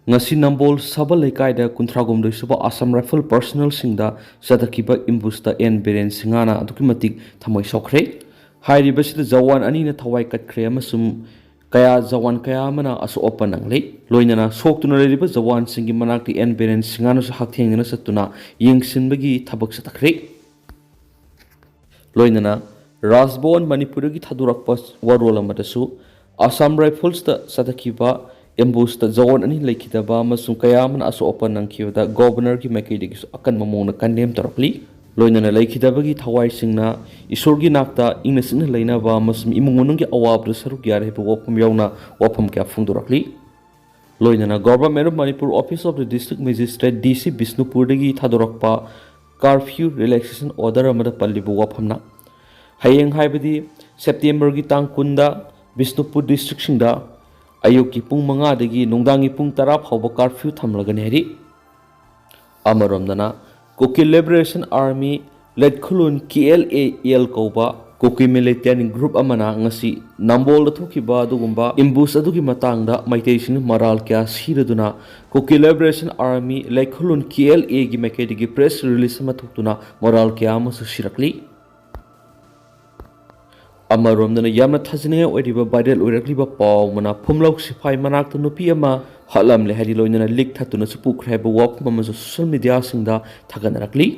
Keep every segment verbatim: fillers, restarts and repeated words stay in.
ꯉꯁꯤ ꯅꯝꯕꯣꯜ ꯁꯕꯜ ꯂꯩꯀꯥꯏꯗ ꯀꯨꯟꯊ꯭ꯔꯥꯍꯨꯝꯗꯣꯏ ꯁꯨꯕ ꯑꯁꯥꯝ ꯔꯥꯏꯐꯜ ꯄꯔꯁꯅꯦꯜꯁꯤꯡꯗ ꯆꯠꯊꯈꯤꯕ ꯑꯦꯝꯕꯨꯁꯇ ꯑꯦꯟ ꯕꯤꯔꯦꯟ ꯁꯤꯡꯍꯅ ꯑꯗꯨꯛꯀꯤ ꯃꯇꯤꯛ ꯊꯃꯣꯏ ꯁꯣꯛꯈ꯭ꯔꯦ꯫ ꯍꯥꯏꯔꯤꯕꯁꯤꯗ ꯖꯋꯥꯟ ꯑꯅꯤꯅ ꯊꯋꯥꯏ ꯀꯠꯈ꯭ꯔꯦ ꯑꯃꯁꯨꯡ ꯀꯌꯥ, ꯖꯋꯥꯟ ꯀꯌꯥ ꯑꯃꯅ ꯑꯁꯣꯛ ꯑꯄꯟ ꯅꯪꯂꯤ꯫ ꯂꯣꯏꯅꯅ ꯁꯣꯛꯇꯨꯅ ꯂꯩꯔꯤꯕ ꯖꯋꯥꯟꯁꯤꯡꯒꯤ ꯃꯅꯥꯛꯇ ꯑꯦꯟ ꯕꯤꯔꯦꯟ ꯁꯤꯡꯍꯅꯁꯨ ꯍꯛꯊꯦꯡꯅꯅ ꯆꯠꯇꯨꯅ ꯌꯦꯡꯁꯤꯟꯕꯒꯤ ꯊꯕꯛ ꯆꯠꯊꯈ꯭ꯔꯦ꯫ ꯂꯣꯏꯅꯅ ꯔꯥꯖꯚꯋꯟ ꯃꯅꯤꯄꯨꯔꯗꯒꯤ ꯊꯥꯗꯣꯔꯛꯄ ꯋꯥꯔꯣꯜ ꯑꯃꯗꯁꯨ ꯑꯁꯥꯝ ꯔꯥꯏꯐꯜꯁꯇ ꯆꯠꯊꯈꯤꯕ ꯑꯦꯝꯕꯨꯁꯇ ꯖꯋꯥꯟ ꯑꯅꯤ ꯂꯩꯈꯤꯗꯕ ꯑꯃꯁꯨꯡ ꯀꯌꯥ ꯑꯃꯅ ꯑꯁꯣꯛ ꯑꯄꯟ ꯅꯪꯈꯤꯕꯗ ꯒꯣꯚꯔꯅꯔꯒꯤ ꯃꯥꯏꯀꯩꯗꯒꯤꯁꯨ ꯑꯀꯟꯕ ꯃꯑꯣꯡꯗ ꯀꯟꯗꯦꯝ ꯇꯧꯔꯛꯂꯤ꯫ ꯂꯣꯏꯅꯅ ꯂꯩꯈꯤꯗꯕꯒꯤ ꯊꯋꯥꯏꯁꯤꯡꯅ ꯏꯁꯣꯔꯒꯤ ꯅꯥꯛꯇ ꯏꯪꯅ ꯆꯤꯛꯅ ꯂꯩꯅꯕ ꯑꯃꯁꯨꯡ ꯏꯃꯨꯡ ꯃꯅꯨꯡꯒꯤ ꯑꯋꯥꯕꯗ ꯁꯔꯨꯛ ꯌꯥꯔꯦ ꯍꯥꯏꯕ ꯋꯥꯐꯝ ꯌꯥꯎꯅ ꯋꯥꯐꯝ ꯀꯌꯥ ꯐꯣꯡꯗꯣꯔꯛꯂꯤ꯫ ꯂꯣꯏꯅꯅ Government of Manipur Office of the District Magistrate, D C, ꯕꯤꯁꯅꯨꯄꯨꯔꯗꯒꯤ ꯊꯥꯗꯣꯔꯛꯄ curfew relaxation order ꯑꯃꯗ ꯄꯜꯂꯤꯕ ꯋꯥꯐꯝꯅ, ꯍꯌꯦꯡ ꯍꯥꯏꯕꯗꯤ ꯁꯦꯞꯇꯦꯝꯕꯔꯒꯤ ꯇꯥꯡ ꯀꯨꯟꯗ ꯕꯤꯁꯅꯨꯄꯨꯔ ꯗꯤꯁꯇ꯭ꯔꯤꯛꯁꯤꯡꯗ ꯑꯌꯨꯛꯀꯤ ꯄꯨꯡ ꯃꯉꯥꯗꯒꯤ ꯅꯨꯡꯗꯥꯡꯒꯤ ꯄꯨꯡ ꯇꯔꯥ ꯐꯥꯎꯕ curfew ꯊꯝꯂꯒꯅꯤ ꯍꯥꯏꯔꯤ꯫ ꯑꯃꯔꯣꯝꯗꯅ, Kuki Liberation Army, ꯂꯩꯈꯨꯂꯨꯟ, K L A L ꯀꯧꯕ ꯀꯨꯀꯤ militant group ꯑꯃꯅ ꯉꯁꯤ ꯅꯝꯕꯣꯜꯗ ꯊꯣꯛꯈꯤꯕ ꯑꯗꯨꯒꯨꯝꯕ ambush ꯑꯗꯨꯒꯤ ꯃꯇꯥꯡꯗ ꯃꯩꯇꯩꯁꯤꯡꯅ ꯃꯔꯥꯜ ꯀꯌꯥ ꯁꯤꯔꯗꯨꯅ Kuki Liberation Army, ꯂꯩꯈꯨꯂꯨꯟ, K L A ꯒꯤ ꯃꯥꯏꯀꯩꯗꯒꯤ press release ꯑꯃ ꯊꯣꯛꯇꯨꯅ ꯃꯔꯥꯜ ꯀꯌꯥ ꯑꯃꯁꯨ ꯁꯤꯔꯛꯂꯤ꯫ ꯑꯃꯔꯣꯝꯗꯅ, ꯌꯥꯝꯅ ꯊꯥꯖꯅꯤꯡꯉꯥꯏ ꯑꯣꯏꯔꯤꯕ viral ꯑꯣꯏꯔꯛꯂꯤꯕ ꯄꯥꯎ ꯑꯃꯅ, ꯐꯨꯝꯂꯧ ꯁꯤꯐꯥꯏ ꯃꯅꯥꯛꯇ ꯅꯨꯄꯤ ꯑꯃ ꯍꯥꯠꯂꯝꯂꯦ ꯍꯥꯏꯗꯤ ꯂꯣꯏꯅꯅ ꯂꯤꯛ ꯊꯠꯇꯨꯅ ꯆꯨꯞꯄꯨꯈ꯭ꯔꯦ ꯍꯥꯏꯕ ꯋꯥꯐꯝ ꯑꯃꯁꯨ social mediaꯁꯤꯡꯗ ꯊꯥꯒꯠꯅꯔꯛꯂꯤ꯫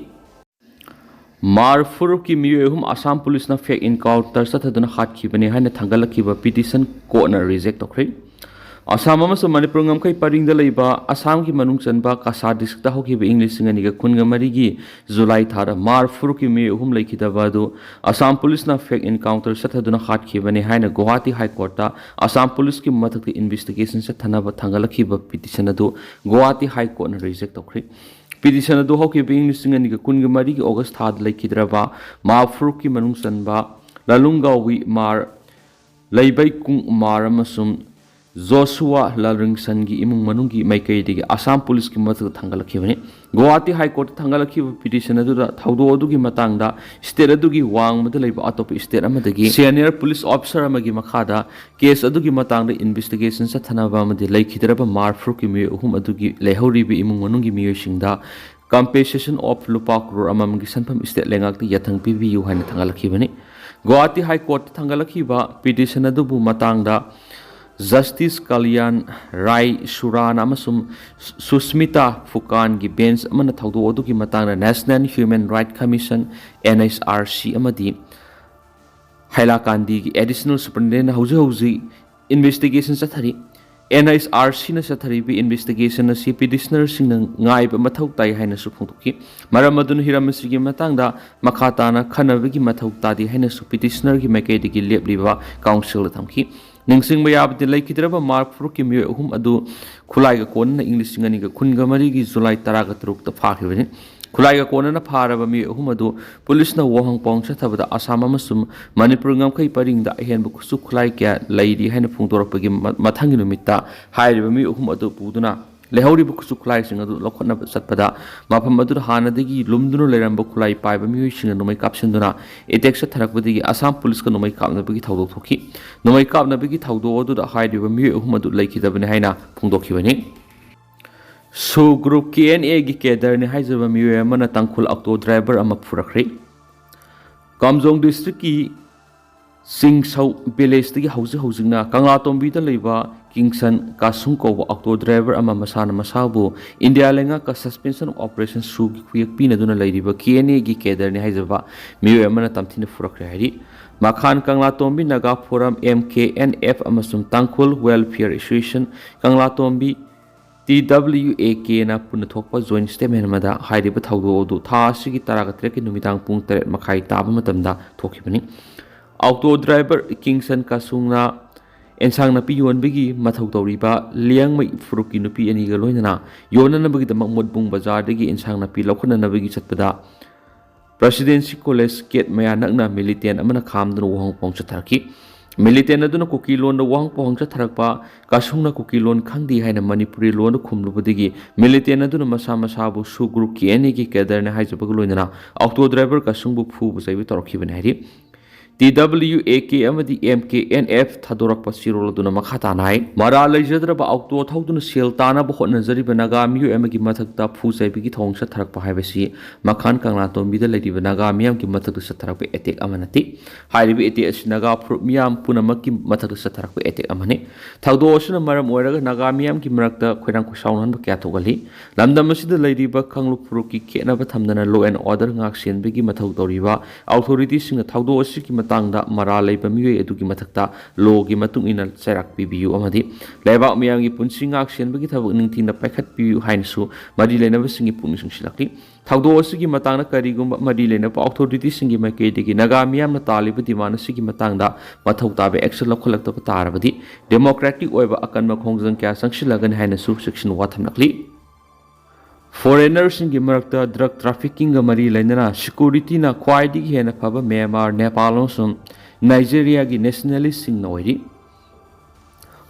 ꯃꯥꯔ ꯐꯨꯔꯨꯞꯀꯤ ꯃꯤꯑꯣꯏ ꯑꯍꯨꯝ ꯑꯁꯥꯝ ꯄꯨꯂꯤꯁꯅ fake encounter ꯆꯠꯊꯗꯨꯅ ꯍꯥꯠꯈꯤꯕꯅꯤ ꯍꯥꯏꯅ ꯊꯥꯡꯒꯠꯂꯛꯈꯤꯕ petition courtꯅ reject ꯇꯧꯈ꯭ꯔꯦ꯫ ꯑꯁꯥꯝ ꯑꯃꯁꯨꯡ ꯃꯅꯤꯄꯨꯔ ꯉꯝꯈꯩ ꯄꯔꯤꯡꯗ ꯂꯩꯕ ꯑꯁꯥꯝꯒꯤ ꯃꯅꯨꯡ ꯆꯟꯕ ꯀꯁꯥ districtꯇ ꯍꯧꯈꯤꯕ ꯏꯪ ꯂꯤꯁꯤꯡ ꯑꯅꯤꯒ ꯀꯨꯟꯒ ꯃꯔꯤꯒꯤ ꯖꯨꯂꯥꯏ ꯊꯥꯗ ꯃꯥꯔ ꯐꯨꯔꯨꯞꯀꯤ ꯃꯤꯑꯣꯏ ꯑꯍꯨꯝ ꯂꯩꯈꯤꯗꯕ ꯑꯗꯨ ꯑꯁꯥꯝ ꯄꯨꯂꯤꯁꯅ fake encounter ꯆꯠꯊꯗꯨꯅ ꯍꯥꯠꯈꯤꯕꯅꯤ ꯍꯥꯏꯅ ꯒꯨꯋꯥꯍꯥꯇꯤ High Courtꯇ ꯑꯁꯥꯝ ꯄꯨꯂꯤꯁꯀꯤ ꯃꯊꯛꯇ investigation ꯆꯠꯊꯅꯕ ꯊꯥꯡꯒꯠꯂꯛꯈꯤꯕ petition ꯑꯗꯨ ꯒꯨꯋꯥꯍꯥꯇꯤ High Courtꯅ reject ꯇꯧꯈ꯭ꯔꯦ꯫ Petition ꯑꯗꯨ ꯍꯧꯈꯤꯕ ꯏꯪ ꯂꯤꯁꯤꯡ ꯑꯅꯤꯒ ꯀꯨꯟꯒ ꯃꯔꯤꯒꯤ August ꯊꯥꯗ ꯂꯩꯈꯤꯗ꯭ꯔꯕ ꯃꯥꯔ ꯐꯨꯔꯨꯞꯀꯤ ꯃꯅꯨꯡ ꯆꯟꯕ ꯂꯥꯂꯨꯡꯒꯥꯎꯋꯤ ꯃꯥꯔ, ꯂꯩꯕꯩꯀꯨꯡ ꯃꯥꯔ ꯑꯃꯁꯨꯡ ꯖꯣꯁꯨꯋꯥ ꯂꯥꯜꯔꯤꯡꯁꯟꯒꯤ ꯏꯃꯨꯡ ꯃꯅꯨꯡꯒꯤ ꯃꯥꯏꯀꯩꯗꯒꯤ ꯑꯁꯥꯝ ꯄꯨꯂꯤꯁꯀꯤ ꯃꯊꯛꯇ ꯊꯥꯡꯒꯠꯂꯛꯈꯤꯕꯅꯤ꯫ ꯒꯨꯋꯥꯍꯥꯇꯤ ꯍꯥꯏ ꯀꯣꯔꯠꯇ ꯊꯥꯡꯒꯠꯂꯛꯈꯤꯕ ꯄꯤꯇꯤꯁꯟ ꯑꯗꯨꯗ ꯊꯧꯗꯣꯛ ꯑꯗꯨꯒꯤ ꯃꯇꯥꯡꯗ ꯁ꯭ꯇꯦꯠ ꯑꯗꯨꯒꯤ ꯋꯥꯡꯃꯗ ꯂꯩꯕ ꯑꯇꯣꯞꯄ ꯁ꯭ꯇꯦꯠ ꯑꯃꯗꯒꯤ ꯁꯦꯅꯤꯌꯔ ꯄꯨꯂꯤꯁ ꯑꯣꯐꯤꯁꯔ ꯑꯃꯒꯤ ꯃꯈꯥꯗ ꯀꯦꯁ ꯑꯗꯨꯒꯤ ꯃꯇꯥꯡꯗ ꯏꯟꯚꯦꯁꯇꯤꯒꯦꯁꯟ ꯆꯠꯊꯅꯕ ꯑꯃꯗꯤ ꯂꯩꯈꯤꯗ꯭ꯔꯕ ꯃꯥꯔꯐ꯭ꯔꯨꯛꯀꯤ ꯃꯤꯑꯣꯏ ꯑꯍꯨꯝ ꯑꯗꯨꯒꯤ ꯂꯩꯍꯧꯔꯤꯕ ꯏꯃꯨꯡ ꯃꯅꯨꯡꯒꯤ ꯃꯤꯑꯣꯏꯁꯤꯡꯗ compensation of ꯂꯨꯄꯥ ꯀ꯭ꯔꯣꯔ ꯑꯃꯃꯝꯒꯤ ꯁꯦꯟꯐꯝ ꯁ꯭ꯇꯦꯠ ꯂꯩꯉꯥꯛꯇ ꯌꯥꯊꯪ ꯄꯤꯕꯤꯌꯨ ꯍꯥꯏꯅ ꯊꯥꯡꯒꯠꯂꯛꯈꯤꯕꯅꯤ꯫ ꯒꯨꯋꯥꯍꯥꯇꯤ ꯍꯥꯏ ꯀꯣꯔꯠꯇ ꯊꯥꯡꯒꯠꯂꯛꯈꯤꯕ ꯄꯤꯇꯤꯁꯟ ꯑꯗꯨꯕꯨ ꯃꯇꯥꯡꯗ ꯖꯁꯇꯤꯁ ꯀꯂꯤꯌꯥꯟ ꯔꯥꯏ ꯁꯨꯔꯥꯅ ꯑꯃꯁꯨꯡ ꯁꯨꯁꯃꯤꯇꯥ ꯐꯨꯀꯥꯟꯒꯤ ꯕꯦꯟꯆ ꯑꯃꯅ ꯊꯧꯗꯣꯛ ꯑꯗꯨꯒꯤ ꯃꯇꯥꯡꯗ National Human Rights Commission, N H R C, ꯑꯃꯗꯤ ꯍꯥꯏꯂꯥꯀꯥꯟꯗꯤꯒꯤ ꯑꯦꯗꯤꯁꯅꯦꯜ ꯁꯨꯄꯔꯤꯟꯇꯦꯟꯗꯦꯟꯠꯅ ꯍꯧꯖꯤꯛ ꯍꯧꯖꯤꯛ ꯏꯟꯚꯦꯁꯇꯤꯒꯦꯁꯟ ꯆꯠꯊꯔꯤ꯫ N H R Cꯅ ꯆꯠꯊꯔꯤꯕ ꯏꯟꯚꯦꯁꯇꯤꯒꯦꯁꯟ ꯑꯁꯤ ꯄꯤꯇꯤꯁꯅꯔꯁꯤꯡꯅ ꯉꯥꯏꯕ ꯃꯊꯧ ꯇꯥꯏ ꯍꯥꯏꯅꯁꯨ ꯐꯣꯡꯗꯣꯛꯈꯤ꯫ ꯃꯔꯝ ꯑꯗꯨꯅ ꯍꯤꯔꯝ ꯑꯁꯤꯒꯤ ꯃꯇꯥꯡꯗ ꯃꯈꯥ ꯇꯥꯅ ꯈꯟꯅꯕꯒꯤ ꯃꯊꯧ ꯇꯥꯗꯦ ꯍꯥꯏꯅꯁꯨ ꯄꯤꯇꯤꯁꯅꯔꯒꯤ ꯃꯥꯏꯀꯩꯗꯒꯤ ꯂꯦꯞꯂꯤꯕ ꯀꯥꯎꯟꯁꯤꯜꯗ ꯊꯝꯈꯤ꯫ ꯅꯤꯡꯁꯤꯡꯕ ꯌꯥꯕꯗꯤ, ꯂꯩꯈꯤꯗ꯭ꯔꯕ ꯃꯥꯔꯐ꯭ꯔꯨꯛꯀꯤ ꯃꯤꯑꯣꯏ ꯑꯍꯨꯝ ꯑꯗꯨ ꯈꯨꯠꯂꯥꯏꯒ ꯀꯣꯟꯅꯅ ꯏꯪ ꯂꯤꯁꯤꯡ ꯑꯅꯤꯒ ꯀꯨꯟꯒ ꯃꯔꯤꯒꯤ ꯖꯨꯂꯥꯏ ꯇꯔꯥꯒ ꯇꯔꯨꯛꯇ ꯐꯥꯈꯤꯕꯅꯤ꯫ ꯈꯨꯠꯂꯥꯏꯒ ꯀꯣꯟꯅꯅ ꯐꯥꯔꯕ ꯃꯤꯑꯣꯏ ꯑꯍꯨꯝ ꯑꯗꯨ ꯄꯨꯂꯤꯁꯅ ꯋꯥꯍꯪ ꯄꯥꯎꯍꯪ ꯆꯠꯊꯕꯗ ꯑꯁꯥꯝ ꯑꯃꯁꯨꯡ ꯃꯅꯤꯄꯨꯔ ꯉꯝꯈꯩ ꯄꯔꯤꯡꯗ ꯑꯍꯦꯟꯕ ꯈꯨꯠꯁꯨ ꯈꯨꯠꯂꯥꯏ ꯀꯌꯥ ꯂꯩꯔꯤ ꯍꯥꯏꯅ ꯐꯣꯡꯗꯣꯔꯛꯄꯒꯤ ꯃ-, ꯃꯊꯪꯒꯤ ꯅꯨꯃꯤꯠꯇ ꯍꯥꯏꯔꯤꯕ ꯃꯤꯑꯣꯏ ꯑꯍꯨꯝ ꯑꯗꯨ ꯄꯨꯗꯨꯅ ꯂꯩꯍꯧꯔꯤꯕ ꯈꯨꯠꯁꯨ ꯈꯨꯠꯂꯥꯏꯁꯤꯡ ꯑꯗꯨ ꯂꯧꯈꯠꯅꯕ ꯆꯠꯄꯗ ꯃꯐꯝ ꯑꯗꯨꯗ ꯍꯥꯟꯅꯗꯒꯤ ꯂꯨꯝꯗꯨꯅ ꯂꯩꯔꯝꯕ ꯈꯨꯠꯂꯥꯏ ꯄꯥꯏꯕ ꯃꯤꯑꯣꯏꯁꯤꯡꯅ ꯅꯣꯡꯃꯩ ꯀꯥꯞꯁꯤꯟꯗꯨꯅ ꯑꯦꯇꯦꯛ ꯆꯠꯊꯔꯛꯄꯗꯒꯤ ꯑꯁꯥꯝ ꯄꯨꯂꯤꯁꯀ ꯅꯣꯡꯃꯩ ꯀꯥꯞꯅꯕꯒꯤ ꯊꯧꯗꯣꯛ ꯊꯣꯛꯈꯤ꯫ ꯅꯣꯡꯃꯩ ꯀꯥꯞꯅꯕꯒꯤ ꯊꯧꯗꯣꯛ ꯑꯗꯨꯗ ꯍꯥꯏꯔꯤꯕ ꯃꯤꯑꯣꯏ ꯑꯍꯨꯝ ꯑꯗꯨ ꯂꯩꯈꯤꯗꯕꯅꯤ ꯍꯥꯏꯅ ꯐꯣꯡꯗꯣꯛꯈꯤꯕꯅꯤ꯫ ꯁꯨ ꯒ꯭ꯔꯨꯞ ꯀꯦ ꯑꯦꯟ ꯑꯦꯒꯤ ꯀꯦꯗꯔꯅꯤ ꯍꯥꯏꯖꯕ ꯃꯤꯑꯣꯏ ꯑꯃꯅ ꯇꯥꯡꯈꯨꯜ ꯑꯣꯛꯇꯣ ꯗ꯭ꯔꯥꯏꯚꯔ ꯑꯃ ꯐꯨꯔꯛꯈ꯭ꯔꯦ꯫ ꯀꯥꯝꯖꯣꯡ ꯗꯤꯁꯇ꯭ꯔꯤꯛꯀꯤ ꯆꯤꯡꯁꯧ ꯚꯤꯂꯦꯖꯇꯒꯤ ꯍꯧꯖꯤꯛ ꯍꯧꯖꯤꯛꯅ ꯀꯪꯂꯥꯇꯣꯝꯕꯤꯗ ꯂꯩꯕ ꯀꯤꯡꯁꯟ ꯀꯥꯁꯨꯡ ꯀꯧꯕ ꯑꯣꯛꯇꯣ ꯗ꯭ꯔꯥꯏꯚꯔ ꯑꯃ ꯃꯁꯥꯅ ꯃꯁꯥꯕꯨ ꯏꯟꯗꯤꯌꯥ ꯂꯩꯉꯥꯛꯀ Suspension of Operation ꯁꯨꯒꯤ ꯈꯨꯌꯦꯛ ꯄꯤꯅꯗꯨꯅ ꯂꯩꯔꯤꯕ ꯀꯦ ꯑꯦꯟ ꯑꯦꯒꯤ ꯀꯦꯗꯔꯅꯤ ꯍꯥꯏꯖꯕ ꯃꯤꯑꯣꯏ ꯑꯃꯅ ꯇꯝꯊꯤꯅ ꯐꯨꯔꯛꯈ꯭ꯔꯦ ꯍꯥꯏꯔꯤ꯫ ꯃꯈꯥꯟ ꯀꯪꯂꯥꯇꯣꯝꯕꯤ Naga forum, M K N F, ꯑꯃꯁꯨꯡ ꯇꯥꯡꯈꯨꯜ ꯋꯦꯜꯐꯤꯌꯔ ꯑꯦꯁꯣꯁꯤꯌꯦꯁꯟ ꯀꯪꯂꯥꯇꯣꯝꯕꯤ, T W A Kꯅ ꯄꯨꯟꯅ ꯊꯣꯛꯄ ꯖꯣꯏꯟ ꯁ꯭ꯇꯦꯠꯃꯦꯟ ꯑꯃꯗ ꯍꯥꯏꯔꯤꯕ ꯊꯧꯗꯣꯛ ꯑꯗꯨ ꯊꯥ ꯑꯁꯤꯒꯤ ꯇꯔꯥꯒ ꯇꯔꯦꯠꯀꯤ ꯅꯨꯃꯤꯗꯥꯡ ꯄꯨꯡ ꯇꯔꯦꯠ ꯃꯈꯥꯏ ꯇꯥꯕ ꯃꯇꯝꯗ ꯊꯣꯛꯈꯤꯕꯅꯤ꯫ ꯑꯣꯛꯇꯣ ꯗ꯭ꯔꯥꯏꯚꯔ ꯀꯤꯡꯁꯟ ꯀꯥꯁꯨꯡꯅ ꯑꯦꯟꯁꯥꯡ ꯅꯥꯄꯤ ꯌꯣꯟꯕꯒꯤ ꯃꯊꯧ ꯇꯧꯔꯤꯕ ꯂꯤꯌꯥꯡꯃꯩ ꯐꯨꯔꯨꯞꯀꯤ ꯅꯨꯄꯤ ꯑꯅꯤꯒ ꯂꯣꯏꯅꯅ ꯌꯣꯟꯅꯅꯕꯒꯤꯗꯃꯛ ꯃꯨꯠꯕꯨꯡ ꯕꯖꯥꯔꯗꯒꯤ ꯑꯦꯟꯁꯥꯡ ꯅꯥꯄꯤ ꯂꯧꯈꯠꯅꯅꯕꯒꯤ ꯆꯠꯄꯗ ꯄ꯭ꯔꯦꯁꯤꯗꯦꯟꯁꯤ ꯀꯣꯂꯦꯖ ꯒꯦꯠ ꯃꯌꯥ ꯅꯛꯅ ꯃꯤꯂꯤꯇꯦꯟ ꯑꯃꯅ ꯈꯥꯝꯗꯨꯅ ꯋꯥꯍꯪ ꯄꯥꯎꯍꯪ ꯆꯠꯊꯔꯛꯈꯤ꯫ Militant ꯑꯗꯨꯅ ꯀꯨꯀꯤ ꯂꯣꯟꯗ ꯋꯥꯍꯪ ꯄꯥꯎꯍꯪ ꯆꯠꯊꯔꯛꯄ, ꯀꯁꯨꯡꯅ ꯀꯨꯀꯤ ꯂꯣꯟ ꯈꯪꯗꯦ ꯍꯥꯏꯅ ꯃꯅꯤꯄꯨꯔꯤ ꯂꯣꯟꯗ ꯈꯨꯝꯂꯨꯕꯗꯒꯤ militant ꯑꯗꯨꯅ ꯃꯁꯥ ꯃꯁꯥꯕꯨ ꯁꯨꯒ꯭ꯔꯨꯞ ꯀꯦ ꯑꯦꯟ ꯑꯦꯒꯤ cadreꯅꯤ ꯍꯥꯏꯖꯕꯒ ꯂꯣꯏꯅꯅ auto driver ꯀꯁꯨꯡꯕꯨ ꯐꯨꯕ ꯆꯩꯕ ꯇꯧꯔꯛꯈꯤꯕꯅꯤ ꯍꯥꯏꯔꯤ꯫ ꯇꯤ ꯗꯕ꯭ꯂꯤꯎ ꯑꯦ ꯀꯦ ꯑꯃꯗꯤ ꯑꯦꯝ ꯀꯦ ꯑꯦꯟ ꯑꯦꯐ ꯊꯥꯗꯣꯔꯛꯄ ꯆꯦꯔꯣꯜ ꯑꯗꯨꯅ ꯃꯈꯥ ꯇꯥꯅ ꯍꯥꯏ, ꯃꯔꯥꯜ ꯂꯩꯖꯗ꯭ꯔꯕ auto ꯊꯧꯗꯨꯅ ꯁꯦꯜ ꯇꯥꯅꯕ ꯍꯣꯠꯅꯖꯔꯤꯕ ꯅꯥꯒꯥ ꯃꯤꯑꯣꯏ ꯑꯃꯒꯤ ꯃꯊꯛꯇ ꯐꯨ ꯆꯩꯕꯒꯤ ꯊꯧꯑꯣꯡ ꯆꯠꯊꯔꯛꯄ ꯍꯥꯏꯕꯁꯤ ꯃꯈꯥꯟ ꯀꯪꯂꯥꯇꯣꯝꯕꯤꯗ ꯂꯩꯔꯤꯕ ꯅꯥꯒꯥ ꯃꯤꯌꯥꯝꯒꯤ ꯃꯊꯛꯇ ꯆꯠꯊꯔꯛꯄ attack ꯑꯃ ꯅꯠꯇꯦ꯫ ꯍꯥꯏꯔꯤꯕ attack ꯑꯁꯤ ꯅꯥꯒꯥ ꯐꯨꯔꯨꯞ ꯃꯤꯌꯥꯝ ꯄꯨꯝꯅꯃꯛꯀꯤ ꯃꯊꯛꯇ ꯆꯠꯊꯔꯛꯄ attack ꯑꯃꯅꯤ꯫ ꯊꯧꯗꯣꯛ ꯑꯁꯤꯅ ꯃꯔꯝ ꯑꯣꯏꯔꯒ ꯅꯥꯒꯥ ꯃꯤꯌꯥꯝꯒꯤ ꯃꯔꯛꯇ ꯈꯣꯏꯔꯥꯡ ꯈꯣꯏꯁꯥꯎꯅꯍꯟꯕ ꯀꯌꯥ ꯊꯣꯛꯍꯜꯂꯤ꯫ ꯂꯝꯗꯝ ꯑꯁꯤꯗ ꯂꯩꯔꯤꯕ ꯀꯥꯡꯂꯨꯞ ꯐꯨꯔꯨꯞꯀꯤ ꯈꯦꯠꯅꯕ ꯊꯝꯗꯅ law and order ꯉꯥꯛꯁꯦꯟꯕꯒꯤ ꯃꯊꯧ ꯇꯧꯔꯤꯕ authorityꯁꯤꯡꯅ ꯊꯧꯗꯣꯛ ꯑꯁꯤꯒꯤ ꯃꯇꯥꯡꯗ ꯃꯔꯥꯜ ꯂꯩꯕ ꯃꯤꯑꯣꯏ ꯑꯗꯨꯒꯤ ꯃꯊꯛꯇ lawꯒꯤ ꯃꯇꯨꯡ ꯏꯟꯅ ꯆꯩꯔꯥꯛ ꯄꯤꯕꯤꯌꯨ ꯑꯃꯗꯤ ꯂꯩꯕꯥꯛ ꯃꯤꯌꯥꯝꯒꯤ ꯄꯨꯟꯁꯤ ꯉꯥꯛꯁꯦꯟꯕꯒꯤ ꯊꯕꯛ ꯅꯤꯡꯊꯤꯅ ꯄꯥꯏꯈꯠꯄꯤꯌꯨ ꯍꯥꯏꯅꯁꯨ ꯃꯔꯤ ꯂꯩꯅꯕꯁꯤꯡꯒꯤ ꯄꯨꯛꯅꯤꯡ ꯆꯤꯡꯁꯤꯜꯂꯛꯂꯤ꯫ ꯊꯧꯗꯣꯛ ꯑꯁꯤꯒꯤ ꯃꯇꯥꯡꯗ ꯀꯔꯤꯒꯨꯝꯕ ꯃꯔꯤ ꯂꯩꯅꯕ authorityꯁꯤꯡꯒꯤ ꯃꯥꯏꯀꯩꯗꯒꯤ ꯅꯥꯒꯥ ꯃꯤꯌꯥꯝꯅ ꯇꯥꯜꯂꯤꯕ demand ꯑꯁꯤꯒꯤ ꯃꯇꯥꯡꯗ ꯃꯊꯧ ꯇꯥꯕ action ꯂꯧꯈꯠꯂꯛꯇꯕ ꯇꯥꯔꯕꯗꯤ democratic ꯑꯣꯏꯕ ꯑꯀꯟꯕ ꯈꯣꯡꯖꯪ ꯀꯌꯥ ꯆꯪꯁꯤꯜꯂꯒꯅꯤ ꯍꯥꯏꯅꯁꯨ ꯆꯦꯛꯁꯤꯟ ꯋꯥ ꯊꯝꯂꯛꯂꯤ꯫ Foreignerꯁꯤꯡꯒꯤ ꯃꯔꯛꯇ drug traffickingꯒ ꯃꯔꯤ ꯂꯩꯅꯅ securityꯅ ꯈ꯭ꯋꯥꯏꯗꯒꯤ ꯍꯦꯟꯅ ꯐꯕ ꯃ꯭ꯌꯥꯟꯃꯥꯔ, ꯅꯦꯄꯥꯜ ꯑꯃꯁꯨꯡ ꯅꯥꯏꯖꯦꯔꯤꯌꯥꯒꯤ nationalistꯁꯤꯡꯅ ꯑꯣꯏꯔꯤ꯫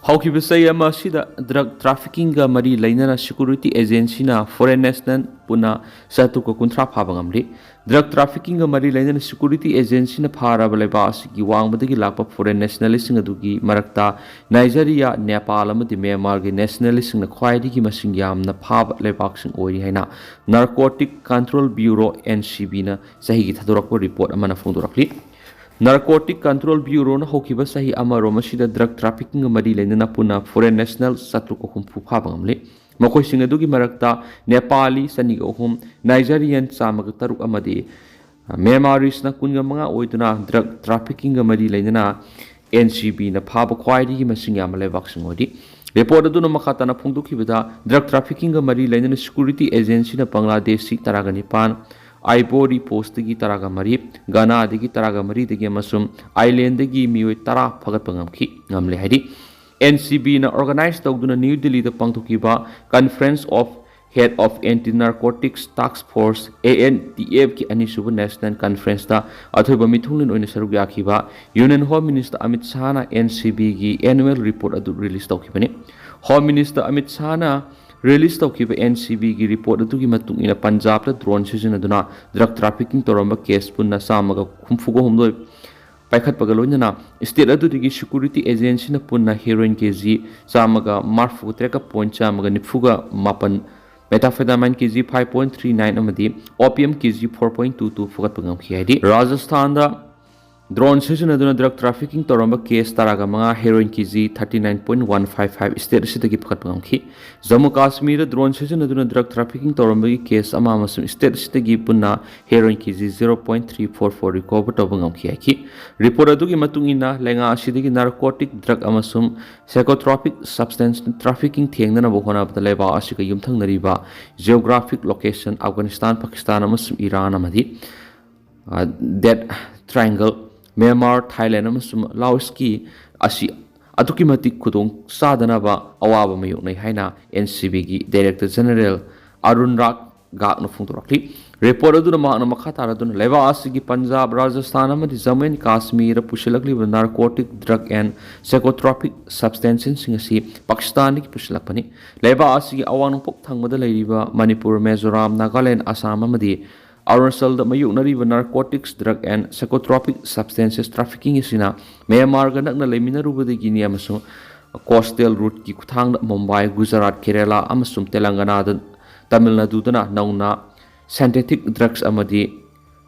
ꯍꯧꯈꯤꯕ ꯆꯍꯤ ꯑꯃ ꯑꯁꯤꯗ drug traffickingꯒ ꯃꯔꯤ ꯂꯩꯅꯅ security agencyꯅ foreign national ꯄꯨꯟꯅ ꯆꯥꯇ꯭ꯔꯨꯛꯀ ꯀꯨꯟꯊ꯭ꯔꯥ ꯐꯥꯕ ꯉꯝꯂꯤ꯫ Drug traffickingꯒ ꯃꯔꯤ ꯂꯩꯅꯅ security agencyꯅ ꯐꯥꯔꯕ ꯂꯩꯕꯥꯛ ꯑꯁꯤꯒꯤ ꯋꯥꯡꯃꯗꯒꯤ ꯂꯥꯛꯄ foreign nationalistꯁꯤꯡ ꯑꯗꯨꯒꯤ ꯃꯔꯛꯇ ꯅꯥꯏꯖꯦꯔꯤꯌꯥ, ꯅꯦꯄꯥꯜ ꯑꯃꯗꯤ ꯃ꯭ꯌꯥꯟꯃꯥꯔꯒꯤ nationalistꯁꯤꯡꯅ ꯈ꯭ꯋꯥꯏꯗꯒꯤ ꯃꯁꯤꯡ ꯌꯥꯝꯅ ꯐꯥꯕ ꯂꯩꯕꯥꯛꯁꯤꯡ ꯑꯣꯏꯔꯤ ꯍꯥꯏꯅ Narcotic Control Bureau, NCBꯅ ꯆꯍꯤꯒꯤ ꯊꯥꯗꯣꯔꯛꯄ report ꯑꯃꯅ ꯐꯣꯡꯗꯣꯔꯛꯂꯤ꯫ Narcotic Control Bureauꯅ ꯍꯧꯈꯤꯕ ꯆꯍꯤ ꯑꯃꯔꯣꯝ ꯑꯁꯤꯗ drug traffickingꯒ ꯃꯔꯤ ꯂꯩꯅꯅ ꯄꯨꯟꯅ foreign national ꯆꯥꯇ꯭ꯔꯨꯛ ꯀ ꯍꯨꯝꯐꯨ ꯐꯥꯕ ꯉꯝꯂꯤ꯫ ꯃꯈꯣꯏꯁꯤꯡ ꯑꯗꯨꯒꯤ ꯃꯔꯛꯇ ꯅꯦꯄꯥꯂꯤ ꯆꯅꯤꯒ ꯑꯍꯨꯝ, ꯅꯥꯏꯖꯦꯔꯤꯌꯟ ꯆꯥꯝꯃꯒ ꯇꯔꯨꯛ ꯑꯃꯗꯤ ꯃ꯭ꯌꯥꯟꯃꯥꯔꯤꯁꯅ ꯀꯨꯟꯒ ꯃꯉꯥ ꯑꯣꯏꯗꯨꯅ drug traffickingꯒ ꯃꯔꯤ ꯂꯩꯅꯅ NCBꯅ ꯐꯥꯕ ꯈ꯭ꯋꯥꯏꯗꯒꯤ ꯃꯁꯤꯡ ꯌꯥꯝꯕ ꯂꯩꯕꯥꯛꯁꯤꯡ ꯑꯣꯏꯔꯤ꯫ Report ꯑꯗꯨꯅ ꯃꯈꯥ ꯇꯥꯅ ꯐꯣꯡꯗꯣꯛꯈꯤꯕꯗ, drug traffickingꯒ ꯃꯔꯤ ꯂꯩꯅꯅ security agencyꯅ ꯕꯪꯒ꯭ꯂꯥꯗꯦꯁꯤ ꯇꯔꯥꯒ ꯅꯤꯄꯥꯟ, Ivory Coastꯇꯒꯤ ꯇꯔꯥꯒ ꯃꯔꯤ, ꯘꯅꯥꯗꯒꯤ ꯇꯔꯥꯒ ꯃꯔꯤꯗꯒꯤ ꯑꯃꯁꯨꯡ Irelandꯗꯒꯤ ꯃꯤꯑꯣꯏ ꯇꯔꯥ ꯐꯥꯒꯠꯄ ꯉꯝꯈꯤ, ꯉꯝꯂꯦ ꯍꯥꯏꯔꯤ꯫ NCBꯅ organize ꯇꯧꯗꯨꯅ ꯅ꯭ꯌꯨ ꯗꯤꯜꯂꯤꯗ ꯄꯥꯡꯊꯣꯛꯈꯤꯕ Conference of Head of Anti Narcotics Task Force, A N T F ꯀꯤ ꯑꯅꯤꯁꯨꯕ National Conference ꯇ ꯑꯊꯣꯏꯕ ꯃꯤꯊꯨꯡꯂꯦꯟ ꯑꯣꯏꯅ ꯁꯔꯨꯛ ꯌꯥꯈꯤꯕ Union Home Minister Amit ꯁꯥꯍꯅ N C B ꯒꯤ annual report ꯑꯗꯨ release ꯇꯧꯈꯤꯕꯅꯤ꯫ Home Minister ꯑꯃꯤꯠ ꯁꯥꯍꯅ release ꯇꯧꯈꯤꯕ N C B ꯒꯤ report ꯑꯗꯨꯒꯤ ꯃꯇꯨꯡ ꯏꯟꯅ, ꯄꯟꯖꯥꯕꯇ drone ꯁꯤꯖꯤꯟꯅꯗꯨꯅ drug trafficking ꯇꯧꯔꯝꯕ case ꯄꯨꯟꯅ ꯆꯥꯝꯃꯒ ꯍꯨꯝꯐꯨꯒ ꯍꯨꯝꯗꯣꯏ ꯄꯥꯏꯈꯠꯄꯒ ꯂꯣꯏꯅꯅ state ꯑꯗꯨꯗꯒꯤ security agency ꯅ ꯄꯨꯟꯅ heroin K G ꯆꯥꯝꯃꯒ ꯃꯔꯤꯐꯨ ꯇꯔꯦꯠꯀ point ꯆꯥꯝꯃꯒ ꯅꯤꯐꯨꯒ ꯃꯥꯄꯟ, methamphetamine K G five point three nine ꯑꯃꯗꯤ opium K G four point two two ꯐꯥꯒꯠꯄ ꯉꯝꯈꯤ ꯍꯥꯏꯗꯤ, ꯔꯥꯖꯁꯊꯥꯟꯗ drone ꯁꯤꯖꯤꯟꯅꯗꯨꯅ drug trafficking ꯇꯧꯔꯝꯕ case ꯇꯔꯥꯒ ꯃꯉꯥ, heroin K G thirty nine point one five five state ꯑꯁꯤꯗꯒꯤ ꯐꯥꯒꯠꯄ ꯉꯝꯈꯤ꯫ ꯖꯝꯃꯨ ꯀꯥꯁꯃꯤꯔꯗ drone ꯁꯤꯖꯤꯟꯅꯗꯨꯅ drug trafficking ꯇꯧꯔꯝꯕꯒꯤ case ꯑꯃ ꯑꯃꯁꯨꯡ state ꯑꯁꯤꯗꯒꯤ ꯄꯨꯟꯅ heroin K G zero point three four four recover ꯇꯧꯕ ꯉꯝꯈꯤ ꯍꯥꯏꯈꯤ꯫ Report ꯑꯗꯨꯒꯤ ꯃꯇꯨꯡ ꯏꯟꯅ, ꯂꯩꯉꯥꯛ ꯑꯁꯤꯗꯒꯤ narcotic drug ꯑꯃꯁꯨꯡ psychotropic substance trafficking ꯊꯦꯡꯅꯅꯕ ꯍꯣꯠꯅꯕꯗ ꯂꯩꯕꯥꯛ ꯑꯁꯤꯒ ꯌꯨꯝꯊꯪꯅꯔꯤꯕ geographic location ꯑꯐꯒꯥꯅꯤꯁꯇꯥꯟ, ꯄꯥꯀꯤꯁꯇꯥꯟ ꯑꯃꯁꯨꯡ ꯏꯔꯥꯟ ꯑꯃꯗꯤ, ꯑ, Death Triangle, ꯃ꯭ꯌꯥꯟꯃꯥꯔ, ꯊꯥꯏꯂꯦꯟ ꯑꯃꯁꯨꯡ ꯂꯥꯑꯣꯁꯀꯤ ꯑꯁꯤ ꯑꯗꯨꯛꯀꯤ ꯃꯇꯤꯛ ꯈꯨꯗꯣꯡ ꯆꯥꯗꯅꯕ ꯑꯋꯥꯕ ꯃꯥꯌꯣꯛꯅꯩ ꯍꯥꯏꯅ N C B ꯒꯤ Director General ꯑꯔꯨꯟ ꯔꯥꯒ ꯒꯥꯛꯅ ꯐꯣꯡꯗꯣꯔꯛꯂꯤ꯫ Report ꯑꯗꯨꯅ ꯃꯍꯥꯛꯅ ꯃꯈꯥ ꯇꯥꯔꯗꯨꯅ ꯂꯩꯕꯥꯛ ꯑꯁꯤꯒꯤ ꯄꯟꯖꯥꯕ, ꯔꯥꯖꯁꯊꯥꯟ ꯑꯃꯗꯤ ꯖꯝꯃꯨ ꯑꯦꯟ ꯀꯥꯁꯃꯤꯔꯗ ꯄꯨꯁꯤꯜꯂꯛꯂꯤꯕ narcotic drug and psychotropic substanceꯁꯤꯡ ꯑꯁꯤ ꯄꯥꯀꯤꯁꯇꯥꯟꯗꯒꯤ ꯄꯨꯁꯤꯜꯂꯛꯄꯅꯤ꯫ ꯂꯩꯕꯥꯛ ꯑꯁꯤꯒꯤ ꯑꯋꯥꯡ ꯅꯣꯡꯄꯣꯛ ꯊꯪꯕꯗ ꯂꯩꯔꯤꯕ ꯃꯅꯤꯄꯨꯔ, ꯃꯤꯖꯣꯔꯥꯝ, ꯅꯥꯒꯥꯂꯦꯟ, ꯑꯁꯥꯝ ꯑꯃꯗꯤ ꯑꯔꯨꯅꯥꯆꯜꯗ ꯃꯥꯌꯣꯛꯅꯔꯤꯕ narcotics drug and psychotropic substances trafficking ꯑꯁꯤꯅ ꯃ꯭ꯌꯥꯟꯃꯥꯔꯒ ꯅꯛꯅ ꯂꯩꯃꯤꯟꯅꯔꯨꯕꯗꯒꯤꯅꯤ ꯑꯃꯁꯨꯡ coastal routeꯀꯤ ꯈꯨꯠꯊꯥꯡꯗ ꯃꯨꯝꯕꯥꯏ, ꯒꯨꯖꯔꯥꯠ, ꯀꯦꯔꯦꯂꯥ ꯑꯃꯁꯨꯡ ꯇꯦꯂꯪꯒꯅꯥꯗ, ꯇꯥꯃꯤꯜ ꯅꯥꯗꯨꯗꯅ ꯅꯧꯅ synthetic drugs ꯑꯃꯗꯤ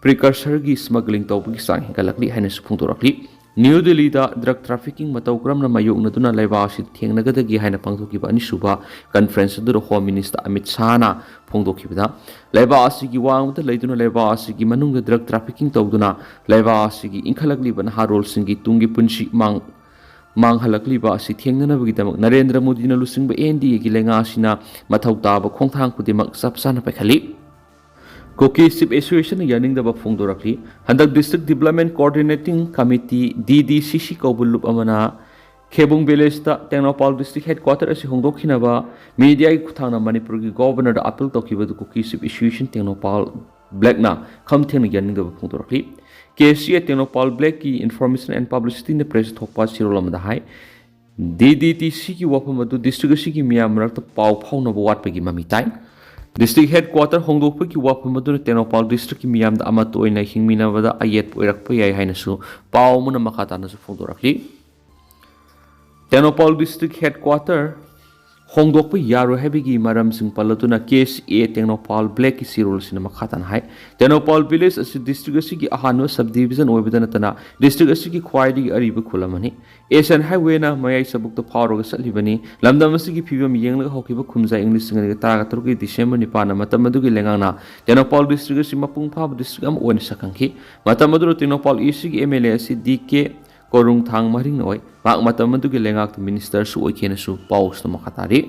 precursorꯒꯤ smuggling ꯇꯧꯕꯒꯤ ꯆꯥꯡ ꯍꯦꯟꯒꯠꯂꯛꯂꯤ ꯍꯥꯏꯅꯁꯨ ꯐꯣꯡꯗꯣꯔꯛꯂꯤ꯫ ꯅ꯭ꯌꯨ ꯗꯤꯜꯂꯤꯗ drug trafficking ꯃꯇꯧ ꯀꯔꯝꯅ ꯃꯥꯌꯣꯛꯅꯗꯨꯅ ꯂꯩꯕꯥꯛ ꯑꯁꯤꯗ ꯊꯦꯡꯅꯒꯗꯒꯦ ꯍꯥꯏꯅ ꯄꯥꯡꯊꯣꯛꯈꯤꯕ ꯑꯅꯤꯁꯨꯕ conference ꯑꯗꯨꯗ Home Minister ꯑꯃꯤꯠ ꯁꯥꯍꯅ ꯐꯣꯡꯗꯣꯛꯈꯤꯕꯗ, ꯂꯩꯕꯥꯛ ꯑꯁꯤꯒꯤ ꯋꯥꯡꯃꯗ ꯂꯩꯗꯨꯅ ꯂꯩꯕꯥꯛ ꯑꯁꯤꯒꯤ ꯃꯅꯨꯡꯗ drug trafficking ꯇꯧꯗꯨꯅ ꯂꯩꯕꯥꯛ ꯑꯁꯤꯒꯤ ꯏꯟꯈꯠꯂꯛꯂꯤꯕ ꯅꯍꯥꯔꯣꯜꯁꯤꯡꯒꯤ ꯇꯨꯡꯒꯤ ꯄꯨꯟꯁꯤ ꯃꯥꯡ-, ꯃꯥꯡꯍꯜꯂꯛꯂꯤꯕ ꯑꯁꯤ ꯊꯦꯡꯅꯅꯕꯒꯤꯗꯃꯛ ꯅꯔꯦꯟꯗ꯭ꯔ ꯃꯣꯗꯤꯅ ꯂꯨꯆꯤꯡꯕ N D Aꯒꯤ ꯂꯩꯉꯥꯛ ꯑꯁꯤꯅ ꯃꯊꯧ ꯇꯥꯕ ꯈꯣꯡꯊꯥꯡ ꯈꯨꯗꯤꯡꯃꯛ ꯆꯞ ꯆꯥꯅ ꯄꯥꯏꯈꯠꯂꯤ꯫ Kuki Chief Associationꯅ ꯌꯥꯅꯤꯡꯗꯕ ꯐꯣꯡꯗꯣꯔꯛꯂꯤ꯫ ꯍꯟꯗꯛ District Development Coordinating Committee, D D C C ꯀꯧꯕ ꯂꯨꯞ ꯑꯃꯅ ꯈꯦꯕꯨꯡ ꯚꯤꯂꯦꯖꯇ ꯇꯦꯡꯅꯧꯄꯥꯜ ꯗꯤꯁꯇ꯭ꯔꯤꯛ ꯍꯦꯗꯀ꯭ꯋꯥꯇꯔ ꯑꯁꯤ ꯍꯣꯡꯗꯣꯛꯈꯤꯅꯕ ꯃꯤꯗꯤꯌꯥꯒꯤ ꯈꯨꯠꯊꯥꯡꯅ ꯃꯅꯤꯄꯨꯔꯒꯤ ꯒꯣꯕꯔꯅꯔꯗ ꯑꯄꯤꯜ ꯇꯧꯈꯤꯕ ꯑꯗꯨ ꯀꯨꯀꯤ ꯆꯤꯐ ꯑꯦꯁꯣꯁꯤꯌꯦꯁꯟ ꯇꯦꯡꯅꯧꯄꯥꯜ ꯕ꯭ꯂꯦꯛꯅ ꯈꯝ ꯊꯦꯡꯅ ꯌꯥꯅꯤꯡꯗꯕ ꯐꯣꯡꯗꯣꯔꯛꯂꯤ꯫ ꯀꯦ ꯁꯤ ꯑꯦ ꯇꯦꯡꯅꯧꯄꯥꯜ ꯕ꯭ꯂꯦꯛꯀꯤ ꯏꯟꯐꯣꯔꯃꯦꯁꯟ ꯑꯦꯟ ꯄꯕ꯭ꯂꯤꯁꯤꯇꯤꯅ ꯄ꯭ꯔꯦꯁꯇ ꯊꯣꯛꯄ ꯆꯦꯔꯣꯜ ꯑꯃꯗ ꯍꯥꯏ, ꯗꯤ ꯗꯤ ꯇꯤ ꯁꯤꯒꯤ ꯋꯥꯐꯝ ꯑꯗꯨ ꯗꯤꯁꯇ꯭ꯔꯤꯛ ꯑꯁꯤꯒꯤ ꯃꯤꯌꯥꯝ ꯃꯔꯛꯇ ꯄꯥꯎ ꯐꯥꯎꯅꯕ ꯋꯥꯠꯄꯒꯤ ꯃꯃꯤ ꯇꯥꯏ꯫ ꯗꯤꯁꯇ꯭ꯔꯤꯛ ꯍꯦꯗꯀ꯭ꯋꯥꯇꯔ ꯍꯣꯡꯗꯣꯛꯄꯒꯤ ꯋꯥꯐꯝ ꯑꯗꯨꯅ ꯇꯦꯡꯅꯧꯄꯥꯜ ꯗꯤꯁꯇ꯭ꯔꯤꯛꯀꯤ ꯃꯤꯌꯥꯝꯗ ꯑꯃꯠꯇ ꯑꯣꯏꯅ ꯍꯤꯡꯃꯤꯟꯅꯕꯗ ꯑꯌꯦꯠꯄ ꯑꯣꯏꯔꯛꯄ ꯌꯥꯏ ꯍꯥꯏꯅꯁꯨ ꯄꯥꯎ ꯑꯃꯅ ꯃꯈꯥ ꯇꯥꯅꯁꯨ ꯐꯣꯡꯗꯣꯔꯛꯂꯤ꯫ ꯇꯦꯡꯅꯧꯄꯥꯜ ꯗꯤꯁꯇ꯭ꯔꯤꯛ ꯍꯦꯗꯀ꯭ꯋꯥꯇꯔ ꯍꯣꯡꯗꯣꯛꯄ ꯌꯥꯔꯣꯏ ꯍꯥꯏꯕꯒꯤ ꯃꯔꯝꯁꯤꯡ ꯄꯜꯂꯗꯨꯅ ꯀꯦ ꯁꯤ ꯑꯦ ꯇꯦꯡꯅꯧꯄꯥꯜ ꯕ꯭ꯂꯦꯛꯀꯤ ꯆꯦꯔꯣꯜ ꯑꯁꯤꯅ ꯃꯈꯥ ꯇꯥꯅ ꯍꯥꯏ, ꯇꯦꯡꯅꯧꯄꯥꯜ ꯚꯤꯂꯦꯖ ꯑꯁꯤ ꯗꯤꯁꯇ꯭ꯔꯤꯛ ꯑꯁꯤꯒꯤ ꯑꯍꯥꯟꯕ ꯁꯕ ꯗꯤꯕꯤꯖꯟ ꯑꯣꯏꯕꯗ ꯅꯠꯇꯅ ꯗꯤꯁꯇ꯭ꯔꯤꯛ ꯑꯁꯤꯒꯤ ꯈ꯭ꯋꯥꯏꯗꯒꯤ ꯑꯔꯤꯕ ꯈꯨꯜ ꯑꯃꯅꯤ꯫ ꯑꯦꯁꯤꯌꯥꯟ ꯍꯥꯏꯋꯦꯅ ꯃꯌꯥꯏ ꯆꯕꯨꯛꯇ ꯐꯥꯎꯔꯒ ꯆꯠꯂꯤꯕꯅꯤ꯫ ꯂꯝꯗꯝ ꯑꯁꯤꯒꯤ ꯐꯤꯕꯝ ꯌꯦꯡꯂꯒ ꯍꯧꯈꯤꯕ ꯀꯨꯝꯖꯥ ꯏꯪ ꯂꯤꯁꯤꯡ ꯑꯅꯤꯒ ꯇꯔꯥꯒ ꯇꯔꯨꯛꯀꯤ ꯗꯤꯁꯦꯝꯕꯔ ꯅꯤꯄꯥꯟꯗ ꯃꯇꯝ ꯑꯗꯨꯒꯤ ꯂꯩꯉꯥꯛꯅ ꯇꯦꯡꯅꯧꯄꯥꯜ ꯗꯤꯁꯇ꯭ꯔꯤꯛ ꯑꯁꯤ ꯃꯄꯨꯡ ꯐꯥꯕ ꯗꯤꯁꯇ꯭ꯔꯤꯛ ꯑꯃ ꯑꯣꯏꯅ ꯁꯛꯈꯪꯈꯤ꯫ ꯃꯇꯝ ꯑꯗꯨꯗ ꯇꯦꯡꯅꯧꯄꯥꯜ ꯏꯁꯀꯤ ꯑꯦꯝ ꯑꯦꯜ ꯑꯦ ꯑꯁꯤ ꯗꯤ ꯀꯦ ꯀꯣꯔꯨꯡꯊꯥꯡ ꯃꯔꯤꯡꯅ ꯑꯣꯏ꯫ ꯃꯍꯥꯛ ꯃꯇꯝ ꯑꯗꯨꯒꯤ ꯂꯩꯉꯥꯛꯇ ꯃꯤꯅꯤꯁꯇꯔꯁꯨ ꯑꯣꯏꯈꯤ ꯍꯥꯏꯅꯁꯨ ꯄꯥꯎꯁꯤꯗ ꯃꯈꯥ ꯇꯥꯔꯤ꯫